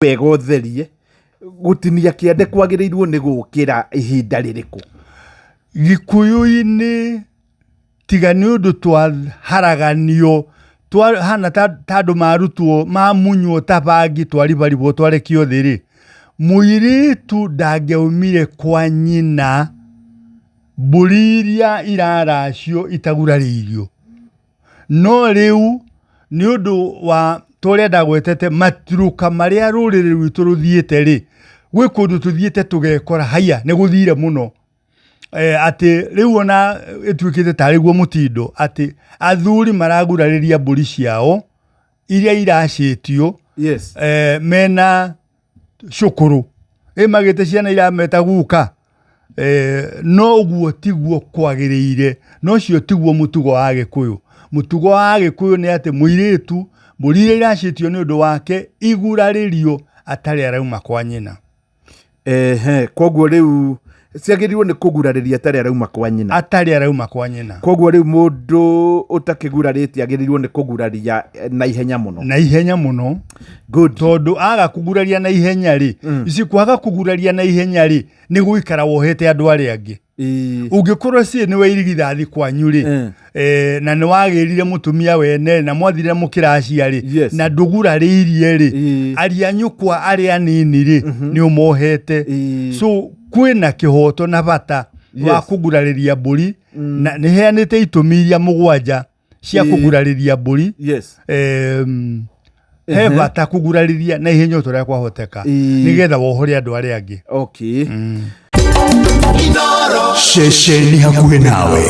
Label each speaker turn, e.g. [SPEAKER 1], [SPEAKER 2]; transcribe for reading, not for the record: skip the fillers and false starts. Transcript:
[SPEAKER 1] Wega ũtherie, gũtinia kĩande kwagĩrĩirwo nĩ gũkĩra ihinda rĩrĩkũ?
[SPEAKER 2] Gĩkũyũ-inĩ tiga nĩ ũndũ twaharaganio twahana ta andũ marutwo mamunywo ta bangi twaribaribwo twarekio thĩ rĩ, mũirĩtu ndangĩaumire kwa nyina mbũri iria iraracio itagurarĩirio. No rĩu nĩ ũndũ wa ta ũrĩa ndagwetete maturuka marĩa rũrĩrĩ rwitũ rũthiĩte rĩ, gwĩ kũndũ tũthiĩte tũgekora haiya nĩ gũthire mũno. Eh, atĩ rĩu ona ĩtuĩkĩte tarĩ guo mũtindo atĩ athuri maragurarĩria mbũri ciao iria iracĩtio eh, mena cũkũrũ ĩ magĩte ciana irameta guka eh, no ũguo tiguo kwagĩrĩire no ũcio tiguo mũtugo wa Gĩkũyũ. Mũtugo wa Gĩkũyũ nĩ atĩ mũirĩtu mbũri iria iracĩtio nĩ ũndũ wake igurarĩrio atarĩ arauma kwa nyina.
[SPEAKER 1] Ehe, koguo rĩu ciagĩrĩirwo nĩ kũgurarĩria atarĩ arauma kwa nyina.
[SPEAKER 2] Atarĩ arauma kwa nyina.
[SPEAKER 1] Koguo rĩu mũndũ ũtakĩgurarĩte agĩrĩirwo nĩ kũguraria eh, na ihenya mũno.
[SPEAKER 2] Na ihenya mũno.
[SPEAKER 1] Good.
[SPEAKER 2] Tondũ aga kũguraria na ihenya rĩ, ici kwaga kũguraria na ihenya rĩ, nĩ gũikara wohete andũ arĩa angĩ. Ũngĩkorwo ciĩ nĩwe irigithathi kwanyu rĩ, eh, na nĩ wagĩrire mũtumia wene na mwathire mũkĩracia rĩ, na ndũgurarĩirie rĩ, aria nyũkwa arĩa anini rĩ, nĩ ũmohete. So kwĩna kĩhoto na bata wa kũgurarĩria mbũri, na nĩ heanĩte itũmi iria mũgwanja cia kũgurarĩria mbũri. He bata kũgurarĩria na ihenya o ta ũrĩa kwahoteka, nĩgetha wohore andũ arĩa angĩ.
[SPEAKER 1] Okay.
[SPEAKER 3] Ceceni hakuhĩ nawe.